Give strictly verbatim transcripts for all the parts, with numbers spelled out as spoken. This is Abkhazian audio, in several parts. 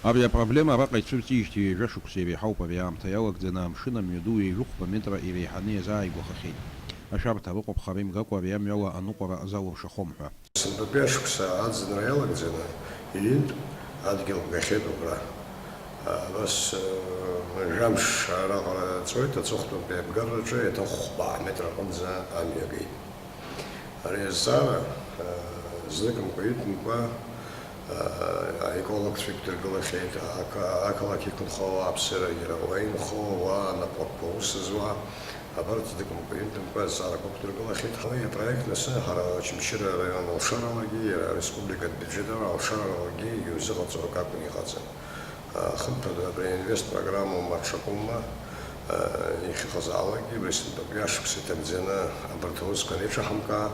Ари апроблема араҟа ицәырҵижьҭеи ҩажәа шықәса иреиҳауп, ари аамҭа иалагӡаны амшын амҩаду ҩажәи хәба метра иреиҳаны иазааигәахахьеит. Ашәарҭа рыҟоуп, хара имгакәа ари амҩала аныҟәара залуршахом ҳәа. Сынтәатәи ашықәса аӡынра иалагӡаны иҩынтә адгьыл бгахьеит убра. Абас, э, жәамш араҟара ҵуеит, аҵыхәтәантәи абгараҿы еиҭах хәба метра аҟынӡа амҩа геит. Ари азҵаара, э, зныкымкәа-ҩынтәымкәа, э, аекологцәа иқәдыргылахьеит, ақа-, ақалақь иқәынхо ауааԥсыра, иара уа инхо ауаа, напрактәқәа аус зуа, абарҭ зныкымкәа-ҩынтәымкәа азҵаарақәа ықәдыргылахьеит. Уи апроект асы ҳара Очамчыра араион алшаралагьы, иара ареспубликатә бюджет ара алшаралагьы иузыҟаҵо акы акәны иҟаӡам. Хымԥада, абри аинвест программоума, ҽакума, иахьыҟазаалакгьы, абри сынтәатәи ашықәс иҭагӡаны абарҭ аусқәа анеиҿаҳамкаа,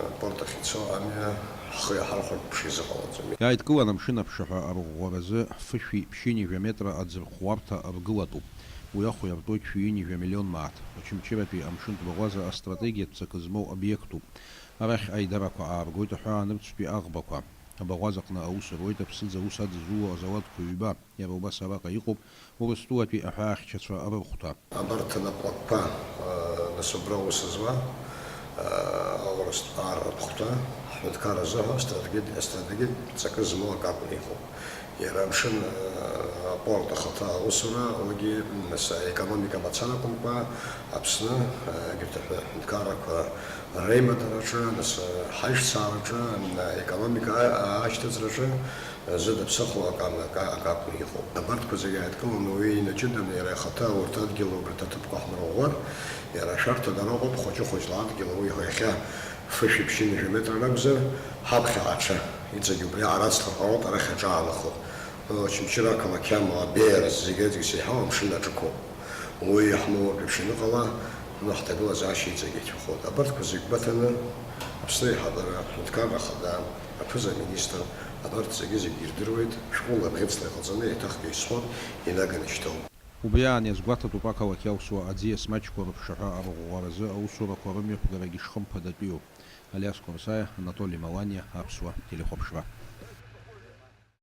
апорт ахь ицо амҩа ҳхы иаҳархәартә шизыҟалаӡом. Иааидкылан амшын аԥшаҳәа арӷәӷәаразы фышәи ԥшьынҩажәа метра аӡырхәуарҭа ргылатәуп. Уи ахә иартуеит шәи ҩынҩажәа миллион мааҭ. Очамчыратәи амшынтә баӷәаза астратегиатә ҵакы змоу обиектуп. Арахь аидарақәа ааргоит аҳәаанырцәтәи аӷбақәа. Абаӷәазаҟны аус руеит аԥсыӡ аус адызуло азауадқәа ҩба, иара убас араҟа иҟоуп Урыстәылатәи аҳәаахьчацәа рырхәҭа. Абарҭ анапҟәақәа, э, нас убра аус зуа, э, аурыстәаа рыԥхҭа, ҳҳәынҭқар азыҳәа астратегиатә, астратегиатә ҵакы змоу акы акәны иҟоуп. Иара амшын, э, апорт ахаҭа аусура, уигьы, нас, аекономика мацара акәымкәа, Аԥсны, э, егьырҭ аҳәынҭқаррақәа реимадараҿы, нас, э, ҳаишьцаараҿы, э, аекономика а-, ашьҭыҵраҿы, э, зыда ԥсыхәа акы, акы, акы акәны иҟоуп. Абарҭқәа зегьы ааидкыланы уи инаҷыданы иара ихаҭа урҭ адгьыл убарҭ аҭыԥқәа ҳмырӷәӷәар, иара ашәарҭа дара ыҟоуп, хәыҷы-хәыҷла адгьыл уи иахьа фышәи ԥшьынҩажәа метра ракәзар, ҳаԥхьа аҽа, иҵегь убри аарацлар ҟалоит арахь аҿаанахо. Очамчыра ақалақь амала абеиара зегь рыдгьы сеиҳау амшын аҿықәоуп. Уи иаҳмоуртә еиԥш ианыҟала, ну, ҳҭагылазаашьа иҵегь ицәахоит. Абарҭқәа зегь гәаҭаны, Аԥсны аиҳабыра, аҳәынҭқарра ахада, аԥыза-министр, абарҭ зегьы-зегьы ирдыруеит, шәҟәыла бӷьыцла иҟаҵаны еиҭахгьы исҳәон, инаганы ишьҭоуп. Убри аан иазгәаҭатәуп ақалақь иалсуа аӡиас маҷқәа рыԥшаҳәа арӷәӷәаразы аусурақәа рымҩаԥгарагьы шхымԥадатәиу. Алиас Қәарсаиа, Анатоли Маланиа, Аԥсуа телехәаԥшра.